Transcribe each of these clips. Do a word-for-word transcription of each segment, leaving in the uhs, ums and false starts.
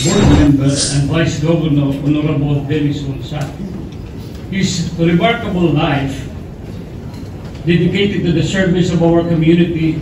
Board member and Vice Governor Honorable Dennis Gonzaga. His remarkable life, dedicated to the service of our community,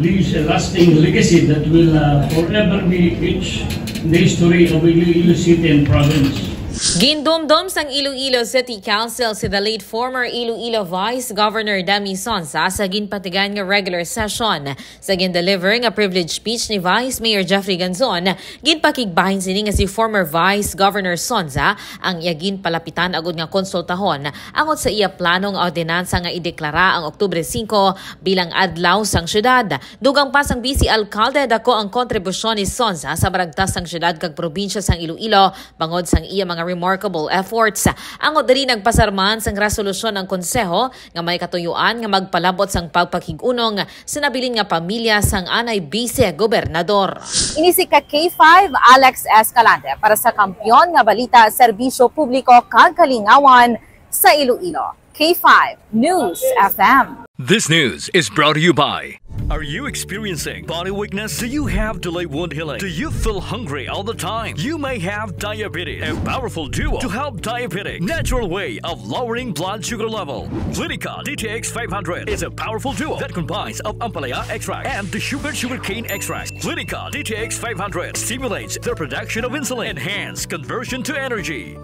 leaves a lasting legacy that will, uh, forever be etched in the history of Iloilo City and Province. Gindumdom sang Iloilo City Council si the late former Iloilo Vice Governor Demi Sonza sa ginpatigan nga regular session. Sa gin-deliver nga privilege speech ni Vice Mayor Jeffrey Ganzon, ginpakigbahin sini nga si former Vice Governor Sonza ang iya ginpalapitan agud nga konsultahon angot sa iya plano nga ordinansa nga ideklara ang Oktubre singko bilang Adlaw sang Syudad. Dugang pa sang Vice Alkalde, dako ang kontribusyon ni Sonza sa maragtas sang syudad kag probinsya sang Iloilo bangod sang iya mga remarkable efforts. Angot diri, nagpasar man sang resolusyon ang Konseho nga may katuyuan nga magpalabot sang pagpakig-unong sa nabilin nga pamilya sang anay Vice Gobernador. Ini si ka K five Alex Escalante para sa Kampiyon nga Balita, Serbisyo Publiko kag Kalingawan sa Iloilo. K five News F M. This news is brought to you by. Are you experiencing body weakness? Do you have delayed wound healing? Do you feel hungry all the time? You may have diabetes. A powerful duo to help diabetic natural way of lowering blood sugar level. Clinica D T X five hundred is a powerful duo that combines of ampalaya extract and the sugar sugarcane extract. Clinica D T X five hundred stimulates the production of insulin, enhance conversion to energy.